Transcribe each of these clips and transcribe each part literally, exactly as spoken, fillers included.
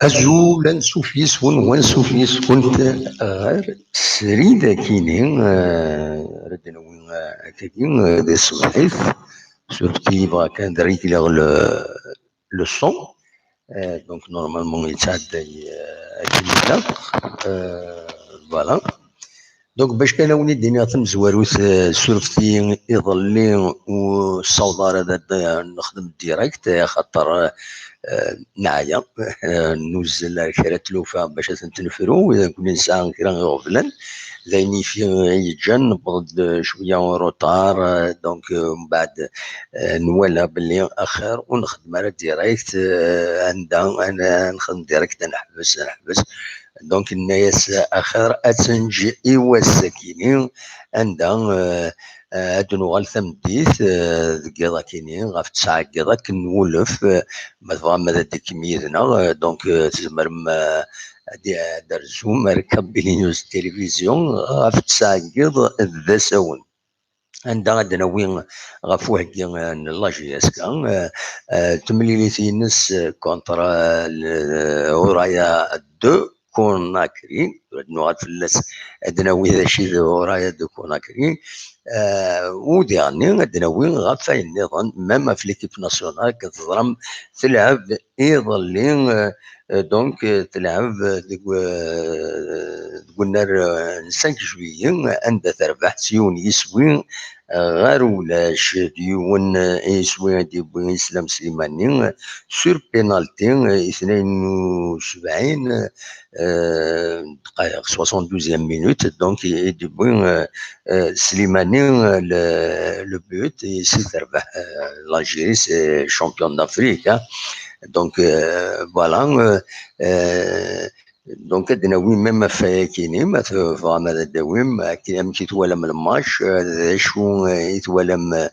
Azul, ansuf yes-wen, wansuf yes-went ɣer srid akini, eh, ara d-nawi, eh, akkagi, eh, di tṣebḥit, surtout yebɣa kan ad régleɣ le, le son. Eh, donc, normalement, yettɛedday, eh, akken ilaq. Eh, voilà. Donc, bac kan ad wen-id-iniɣ tamezwarut, eh, surfti iḍelli ur ssawḍeɣ ara ad, ad nexdem direct, eh, axaṭer, eh, neɛya, eh, nuzzel ar kra n tlufa bac ad tent-nefru, wid akk nesɛa kra iɣeblan. D ayen i fi-, i yeǧǧan newweḍ-d cwiya en retard, eh, donc, eh, mbeɛd, eh, nwala belli axir ur nexdem ara direct, eh, anda ad n-, ad nexdem direct, ad neḥbes, ad neḥbes. Donc, nenna-yas axir ad tenǧ i wass-akini, anda, eh, eh, ad nuɣal tameddit, eh, deg yiḍ akini, ɣef ttesɛa n yiḍ akken nwulef, eh, ma tebɣam ad d-tekkem yid-neɣ, eh, donc, eh, tzemrem, eh, ad, ad d-terzum ar Kabylie News Télévision ɣef ttesɛa n yiḍ d asawen. Anda ad d-nawi ɣef uheggi, eh, n la J S K, eh, eh, temlilit-ines, eh, contre, eh, le, Horaya de Conakry, ad nuɣal fell-as, ad d-nawi d acu d Horaya de Conakry, eh, u diɣenni ad d-nawi ɣef wayen nniḍen, même ɣef l'équipe nationale, akken teẓram, telɛeb iḍelli, eh, eh, donc, eh, telɛeb, eh, deg, eh, deg unnar, eh, n cinq juillet, anda terbeḥ s yiwen yiswi, eh, ɣer ulac, d yiwen, eh, yiswi i d-yewwi Islam Slimani, eh, sur penalty, eh, i tnayen u sebɛin, eh, dqayeq, soixante-douzième minute, donc, i, i d-yewwi, eh, eh, Slimani, eh, le, le but, i si terbeḥ, eh, l'Algérie, c'est champion d'Afrique, hein. Donc, euh, voilà, euh, euh, donc, ad d-nawi même ɣef wayakini, ma tebɣam ad d-tawim, ak-, amek i twalam le match, euh, d acu, euh, i twalam, euh,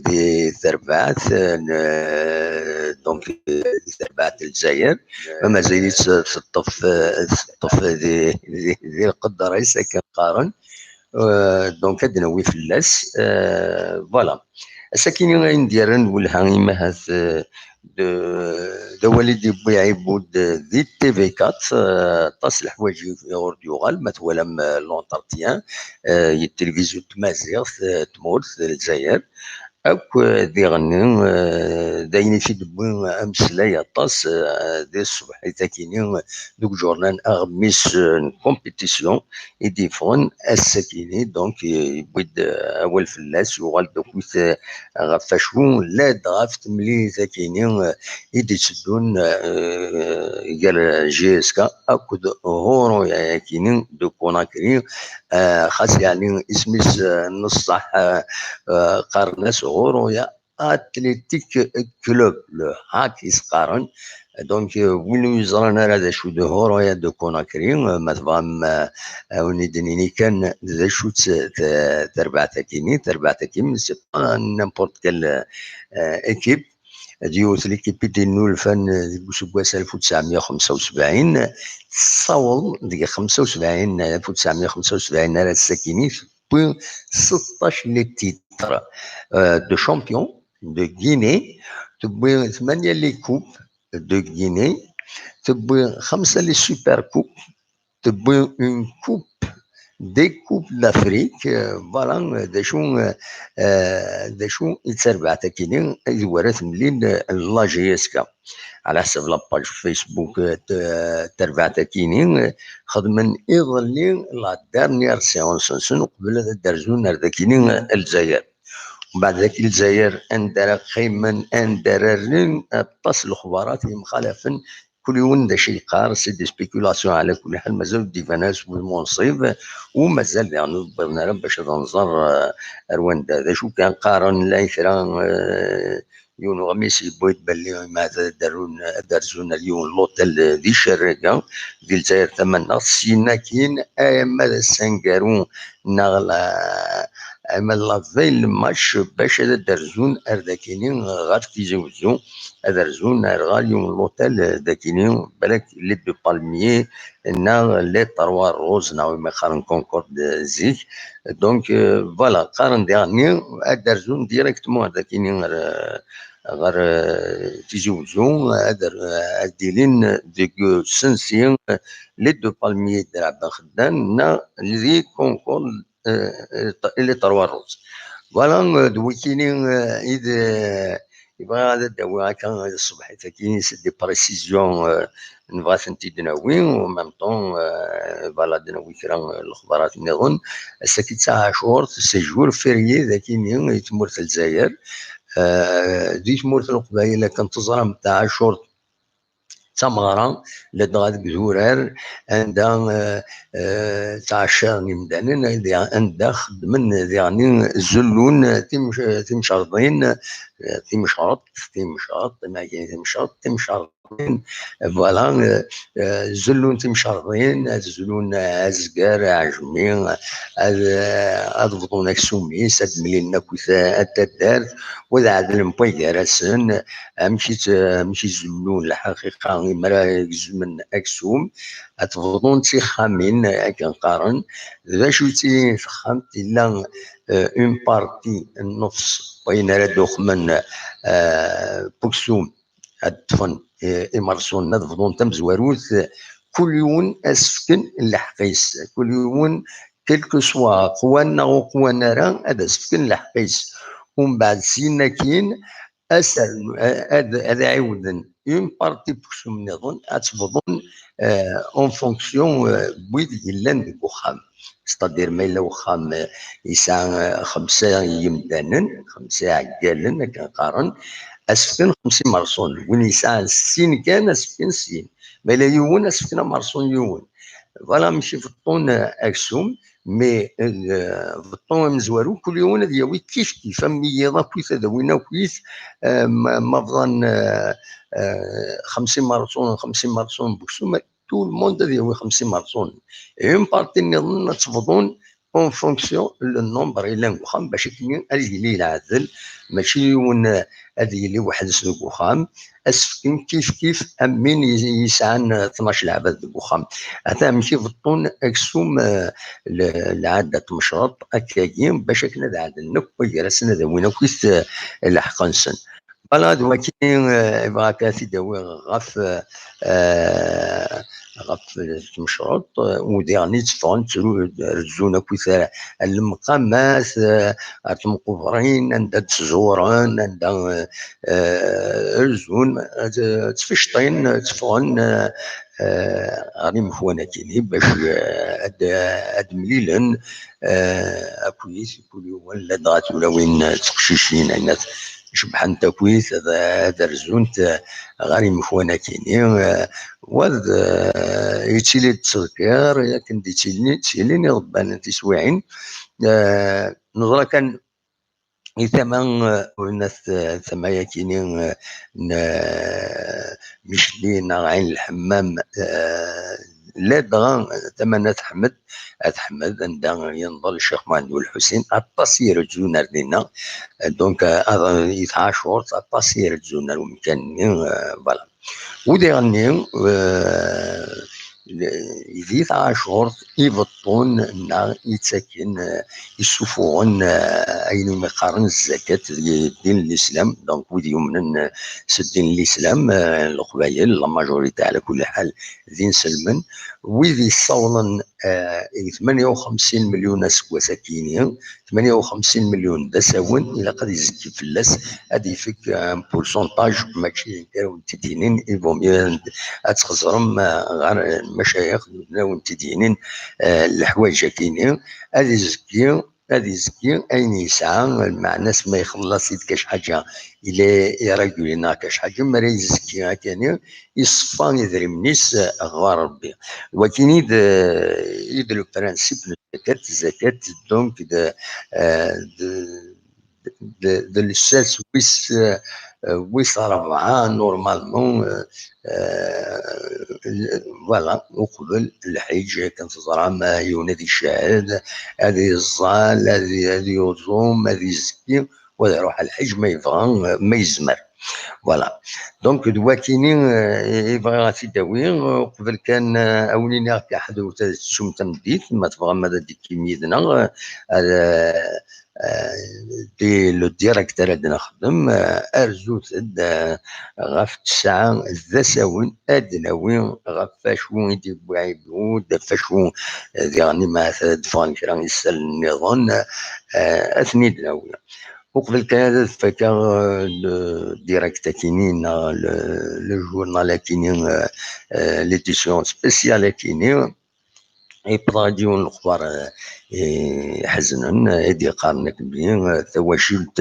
di terbaɛt, euh, n-, donc, euh, di terbaɛt n Lezzayer, ma mazal-itt teṭṭef, euh, teṭṭef di, di, di lqedra-is, akken qqaren. Euh, donc, ad d-nawi fell-as. Euh, voilà. Ass-akini ayen d-yerran d welha imahat, euh, d, d awal i d-yewwi Ɛibud di T V quatre, euh, aṭas leḥwayeǧ i ɣur d-yuɣal, ma twalam, euh, l'entretien, euh, i tilivizyu n tmaziɣt, euh, tmurt, Lezzayer, akk, euh, diɣenni, euh, d ayen i t-id-wwi ameslay aṭas, euh, di tṣebḥit-akini, deg ujurnal aɣmis, euh, n compétition i d-yeffɣen ass-akini, donc, euh, yewwi-d, euh, awal fell-as, yuɣal-d akkit, euh, ɣef wacu, lad ɣef temlilit-akini, euh, i d-itteddun, euh, gar J S K akked Horoya-akini de Conakry, euh, xas yeɛni isem-is, euh, n ṣṣeḥ, euh, euh, qqaren-as Horoya Athletic Club, le HAC i s-qqaren. Donc, euh, win ur yeẓran ara d acu d Horoya de Conakry, euh, ma tebɣam, euh, ad wen-id-nini kan d acu-tt, euh, terbaɛt-akini, terbaɛt-akini, c'est pas n'importe quelle, euh, équipe. D yiwet l'équipe i d-innulfan, euh, deg useggas alef u tesɛemya u xemsa u sebɛin, tessaweḍ deg xemsa u sebɛin, alef u tesɛemya u xemsa u sebɛin ar ass-akini, tewwi seṭṭac les titres, euh, de champion de Guinée, tewwi tmanya les coupes de Guinée, tewwi xemsa les super coupes, tewwi une coupe, des coupes d'Afrique, euh, voilà, euh, d acu, euh, euh, d acu i d terbaɛt-akini i d wara temlil, euh, la J S K. Ɛla ḥsab la page Facebook, euh, t-, euh, terbaɛt-akini, euh, xedmen iḍelli la dernière séance-nsen uqbel ad d-rzun ar dakini, euh, Lezzayer. Mbeɛd dagi Lezzayer, anda ara qqimen, anda ara rren, aṭas n lexbarat yemxalafen, kul yiwen d acu yeqqar, c'est des spéculations, ɛla kulli ḥal, mazal ur d-iban ara s wudem unṣib, u mazal diɣen ur d-wwiḍen ara bac ad nẓer, eh, ar wanda. D acu kan qqaren, llan kra, eh, yiwen uɣmis yewwi-d belli imahat ad d-rrun, ad d-rzun ar yiwen n l'hôtel di Cerraga, di Lezzayer tamaneɣt, syin akkin, ama d ass aneggaru neɣ la, ama d la veille n match, bac ad d-rzun ar dakini ɣer Tizi Wezzu, ad rzun ar ɣer yiwen n l'hôtel dakini, balak les Deux Palmiers neɣ les Trois Roses neɣ wima qqaren Concorde zik. Donc, euh, voilà, qqaren diɣenni ad d-rzun directement ar dakini, ar, ɣer, eh, Tizi Wezzu, ad, ad d-ilin deg usensi, eh, les deux palmiers de Rabaxeddan, neɣ di Concord, eh, eh, les Trois Roses. Voilà, eh, d wikini, eh, i d, eh, i bɣiɣ ad d-awiɣ akka ṣṣbeḥ-agi, c'est des précisions, eh, nebɣa ad tent-id-nawi, en même temps, eh, voilà, ad d-nawi kra n lexbarat nniḍen. Ass-agi d taɛacurt, c'est jour férié dagini i tmurt n Lezzayer. Eh, di tmurt n Leqbayel, akken teẓram, taɛacurt d tameɣra, ladɣa deg idurar, anda, eh, eh, ttɛacaṛen imdanen, anda, anda xeddmen diɣen, zellun timc-, timcerḍin, eh, timecreḍt, timecreḍt, timecreḍt, timecreḍt, voilà, eh, eh, zellun timcerḍin, ad zlun azger aɛejmi, ad, eh, ad bḍun aksum-is, ad mlilen akkit, eh, at taddart, u ad ɛedlen wway gar-asen, amek i tt-, amek i zellun lḥaqiqa, imi ara gezmen aksum, ad bḍun d tixxamin, akken qqaren. D acu i d texxamt? Yella, eh, une partie, nnefs, wayen ara d-uxmen, eh, n uksum, ad ṭṭfen, eh, imerṣunen, ad bḍun tamezwarut, kul yiwen ad s-fken lḥeqq-is, kul yiwen, quel que soit qwan neɣ ur qwan ara, ad as-fken lḥeqq-is. Umbeɛd syin akkin, ad, ad, ad ɛiwden une partie n uksum nniḍen, ad tt-bḍun, eh, en fonction, eh, n wid yellan deg uxxam. C'est-à-dire, ma yella uxxam, eh, yesɛa, eh, xemsa n yimdanen, xemsa iɛeggalen, akken qqaren, ad s-fken xemsa imerṣunen. Win yesɛan sin kan, ad s-fken sin. Ma yella yiwen, ad s-fken amerṣun yiwen. Voilà amek i beṭṭun, eh, aksum, mais, eh, beṭṭu amezwaru, kul yiwen ad yawi kif kif, am wiyiḍ akkit, ad awin akkit, eh, ma, ma bḍan, eh, eh, xemsa imerṣunen, xemsa imerṣunen n uksum, tout le monde ad yawi xemsa imerṣunen. Une partie nniḍen ad tt-bḍun en fonction le nombre yellan deg uxxam, bac akken ad yili lɛedl, mačči yiwen, eh, ad yili weḥd-s deg uxxam, ad s-fken kif kif am win yesɛan tnac leɛbad deg uxxam. Ata amek i beṭṭun aksum, eh, l-, lɛadda n tmecreḍt akkagi, bac akken ad ɛedlen akk wway gar-asen, ad awin akkit, eh, lḥeqq-nsen. Voilà, d waki, eh, i bɣiɣ ad t-id-awiɣ ɣef, eh, ɣef tmecreḍt, eh, u diɣen i tteffɣen, ttru-, rezzun akkit ar, ar lemqamat, eh, ar temqubrin, anda d-ttzuren, anda, eh, eh, rezzun, eh, ttfecṭin, tteffɣen, eh, eh, ɣer imekwan akkin, bac, eh, ad, ad mlilen, eh, akkit, kul yiwen, ladɣa tulawin, eh, d teqcicin, ayen cebḥent akkit, ad, ad rzunt, eh, ɣer imekwan akkin. Eh, wa d, eh, yettili-d ttḍekkir, akken d-yettilin, ttilin iḍebbalen tiswiɛin. Eh, neẓra kan i tama, eh, ur nat, eh, tama-yakini, eh, n, eh, Micli neɣ Ɛin Lḥemmam, eh, ladɣa tama n At Ḥmed, At Ḥmed, anda yenḍel Ccix Muḥend Ulḥusin, aṭas i irezzun ar dinna. Eh, donc, eh, aḍ-, i tɛacurt, aṭas i irezzun ar umkan-nni, eh, voilà. U diɣenni, eh, di tɛacurt, ibeṭṭun neɣ ittaken, eh, issufuɣen, eh, ayen umi qqaren zzakat deg ddin n Lislam. Donc, wid yumnen, eh, s ddin n Lislam, eh, Leqbayel, la majorité, ɛla kulli ḥal, d inselmen. Wid yessawḍen, eh, i tmanya u xemsin milyun aseggas akkin-nni, tmanya u xemsin milyun d asawen, ilaq ad izekki fell-as, ad ifek, eh, un pourcentage, mačči d nekk ara wen-t-id-yinin, il vaut mieux ad txeẓrem, eh, ɣer, eh, lmacayix, nutni ad wen-t-id-yinin, eh, leḥwayeǧ-akkin-nni, ad izekki, ad izekki ayen yesɛa, lmeɛna-s ma ixelleṣ-it kac ḥaǧa, il est irrégulier neɣ kac ḥaǧa, mi ara izekki akani, iṣeffa idrimen-is, eh, ɣer Rebbi. Wakini d, i d le principe n zakat, zakat, donc, d, eh, d, d, d lsas wis, eh, wis rebɛa, normalement, eh, eh, voilà, uqbel lḥiǧ, akken teẓram, eh, yiwen ad icehhed, ad iẓẓal, ad, ad yuẓum, ad izekki, u ad iruḥ ɣer lḥiǧ ma yebɣa, eh, ma yezmer. Voilà. Donc, d wakini, eh, i bɣiɣ ad t-id-awi, eh, uqbel kan, eh, ad wen-iniɣ akka ḥedwet ad tettum tameddit, ma tebɣam ad d-tekkim yid-neɣ, eh, ad, eh, di le direct ara d-nexdem, arzut-d ɣef ttesɛa d asawen ad d-nawi ɣef wacu i d-yewwi Ɛibud, ɣef wacu diɣen ma ad d-ffɣen kra isallen nniḍen, ad ten-id-nawi. Uqbel kan ad fakeɣ le direct akini neɣ le journal akini, l'édition spéciale akini, yewweḍ-aɣ-d yiwen n lexbar iḥeznen, i d-yeqqaren akk-nni tawacult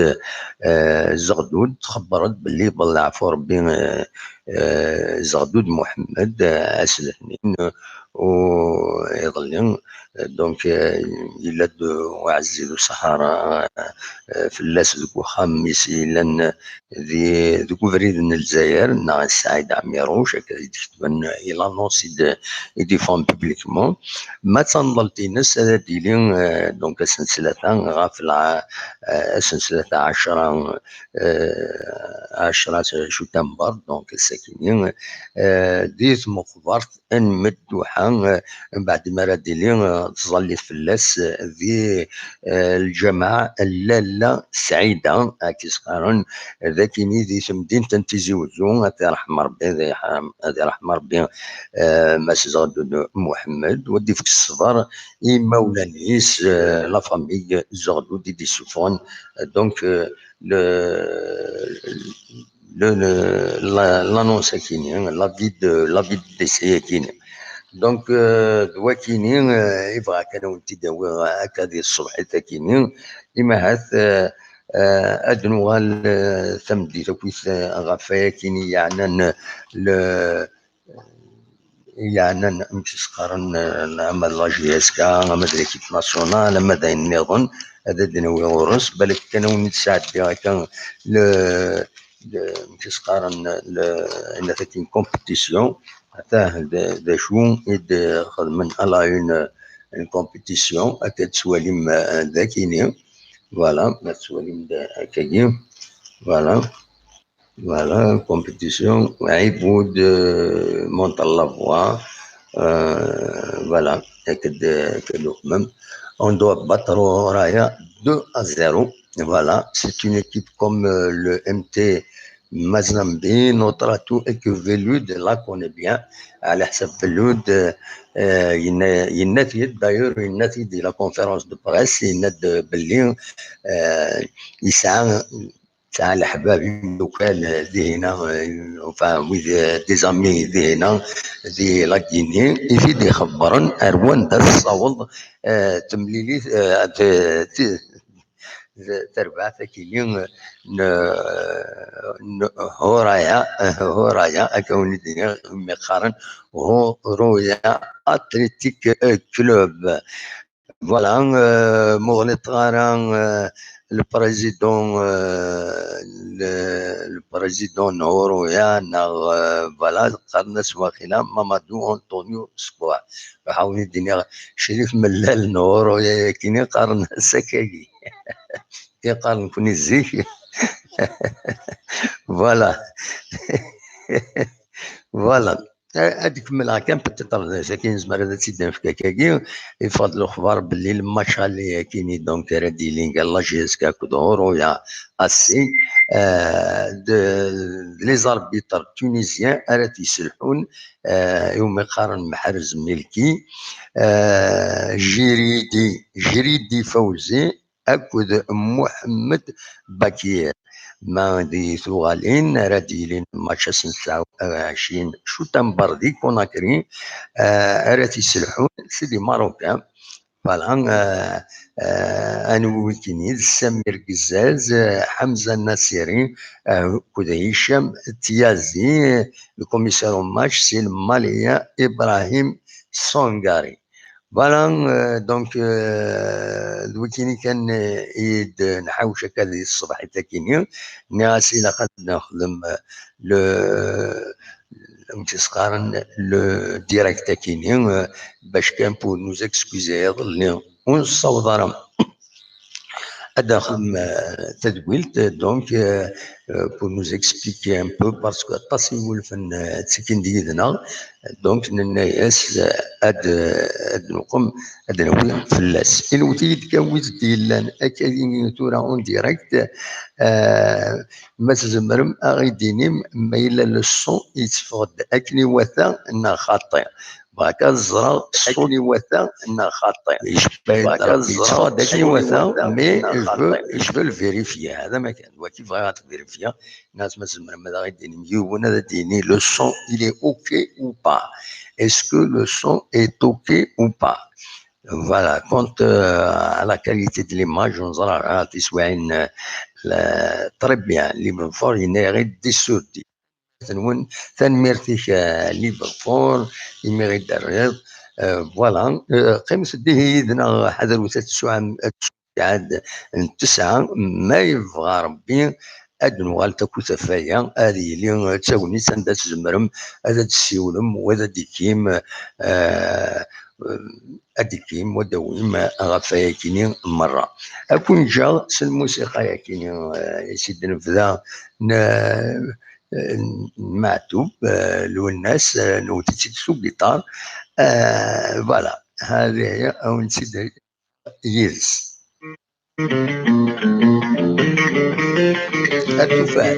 Zeɣdud txebber-d belli iḍelleɛ ɣef Rebbi Zeɣdud Muḥemmed ass Lehnin u iḍelli, donc, yella-d uɛezzi d usehhar fell-as deg uxxam-is yellan di, deg ubrid n Lezzayer, neɣ Saɛid Ɛmiruc, akka i d-ketben i l'annonce i d-, i d-ifɣen publiquement. Ma d tanḍelt-ines ad d-tili, donc, ass n ttlata ɣef lɛa-, ass n ttlata ɛecra, ɛecra september, donc, ass-agi, di tmeqbert n Medduḥa, mbeɛd mi ara d-tili tẓallit fell-as di lǧameɛ n Lalla Sɛida, akken i s-qqaren d akini di temdint n Tizi Wezzu, ad t-iṛḥem Ṛebbi, ad iṛḥem Ṛebbi Mass Zeɣdud Muḥemmed, u ad d-ifk ṣṣber i yimawlan-is, la famille Zeɣdud i d-issufɣen, donc, le, le, le, la, l'annonce akini, l'avis de, l'avis de décès akini. Donc, d wakini, ibɣa kan ad wen-t-id-awiɣ akka di tṣebḥit akini, imahat ad nuɣal tameddit akkit ɣef wayakini yeɛnan le, yeɛnan amek i s-qqaren, ama d la J S K, ama d l'équipe nationale, ama d ayen nniḍen, ad d-nawi ɣur-s, balak kan ad wen-id-sɛeddiɣ akka le, le, amek i s-qqaren, le, ayen ata une compétition, atah d, d acu i d-xedmen à la une, une compétition, akka d-tettwalim, dakini, voilà, ad tettwalim d, akkagi, voilà. Voilà, compétition, Aiboud monte la voie. Voilà, on doit battre Rohoraya deux à zéro. Voilà, c'est une équipe comme le M T Maznambi, notre atout, et que Veloud la connaît bien. على حسب Veloud, d'ailleurs, il a dit la conférence de presse, il a dit Belli, il s'est Tesɛa leḥbab, imeddukal, dihina, enfin, wid, des amis dihina, di la Guinée, i t-id-ixebbren ar wanda tessaweḍ temlilit, terbaɛt akini n, n Huraya, Huraya, akka wen-id-iniɣ, mi qqaren Horoya Athletic Club. Voilà, ma ɣliṭeɣ ara, le président, le président n Horoya, neɣ, voilà, qqaren-as waqila Mamadou Antonio Square. Ruḥ ad wen-id-iniɣ Crif Mellal n Horoya, akini qqaren-as akkagi. I qqaren nekni zik. Voilà. Voilà. Ad kemmleɣ kan, peut-être d acu akin nezmer ad tt-id-nefk akkagi. Yeffeɣ-d lexbar belli le match aller akini, donc, ara d-yilin gar la J S K akked Horoya Assi, de, les arbitres tunisiens ara t-yesselḥun, iwumi qqaren Meḥrez Milki, Jiridi, Jiridi Fawzi, akked Muḥemmed Bakir. Ma di tuɣalin ara d-yilin match ass n tesɛa u ɛecrin september di Conakry, ara t-yesselḥun, c'est des Marocains. Voilà, anwi wikini d Samir Gezzaz, Ḥamza Nasiri, akked Hicham Tiazi, le commissaire au match, c'est le Malien Ibrahim Songari. Voilà, donc, d wikini kan i d-nḥawec akka di tṣebḥit akini. Nniɣ-as ilaq ad nexdem le, amek i s-qqaren, le direct akini, bac kan pour nous excuser iḍelli ur nessaweḍ ara Ad d-axem, euh, tadwilt, donc, euh, euh, pour nous expliquer un peu, parce que aṭas iwulfen, euh, ttikin-d yid-neɣ, donc nenna-yas, euh, ad, ad nqum, ad nawi fell-as. Inewwet-iyi-d kan wid d-yellan akka tura en direct, euh, ma tzemrem ad ɣ-d-tinim ma yella le son yetteffeɣ-d akken iwata neɣ xaṭi. Bɣiɣ ad ẓreɣ ṣṣut akken iwata neɣ xaṭi. Yecba-d Rebbi yetteffeɣ-d akken iwata, mais je veux, je veux le vérifier. Hada ma kan, wagi bɣiɣ ad t-vérifier. Nniɣ-as ma tzemrem ad aɣ-d-tinim yiwen ad d-yini le son, il est ok ou pas. Est-ce que le son est ok ou pas? Voilà, quant, euh, à la qualité de l'image, neẓra, ah, tiswiɛin, euh, la, très bien, Libre Fort, yenna-yaɣ-d d-issurdi. Nwen. Tanemmirt-ik, eh, Liverpool, imi i d-terriḍ. Eh, voilà. Eh, qqimet dihi yid-neɣ, ḥadrut ad tesɛam, ad tesɛam n tesɛa, ma yebɣa Ṛebbi, ad nuɣal takut ɣef waya, ad yili d tagnit anda tzemrem ad d-tessiwlem, wa ad d-ikim, eh, ad d-ikim, wa ad d-awim ɣef wayakini merra. Ad kun-ǧǧeɣ s lmusiqa yakini, eh, i s-id-nebda n-, n Maɛtub, eh, Lwennas, eh, newwet-itt-id s ugiṭar. Eh, voilà, hadi a wen-tt-id yid-s. Ad tufat.